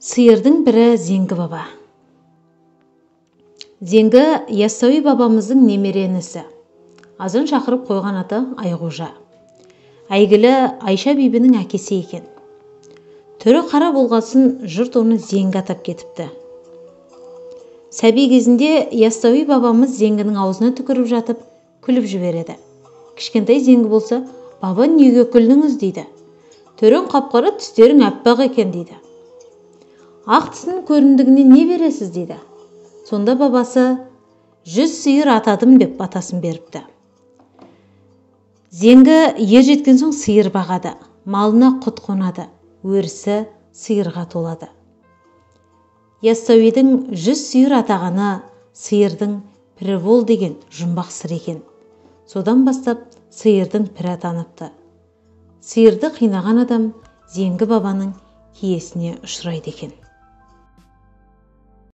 Сиырдың бірі Зеңгі баба. Зеңгі Яссауи бабамыздың немере інісі. Азан шақырып қойған аты Айғожа. Әйгілі Айша бибінің әкесі екен. Түрі қара болғасын жұрт оны Зеңгі атап кетіпті. Сәби кезінде Яссауи бабамыз Зеңгінің аузына түкіріп жатып, күліп жібереді. Кішкентай Зеңгі болса, «Баба, неге күлдіңіз?» дейді. «Түрің қап-қара, түстерің аппақ екен» дейді. «Ақ тісінің көріндігіне не бересіз?» дейді. Сонда бабасы 100 сиыр атадым деп батасын беріпті. Зеңгі ер жеткен соң сиыр бағады, малына құт қонады, өрісі сиырға толады. Яссауидің 100 сиыр атағаны сиырдың пірі бол деген жұмбақ сыр екен. Содан бастап сиырдың пірі атаныпты. Сиырды қинаған адам Зеңгі бабаның киесіне ұшырайды екен.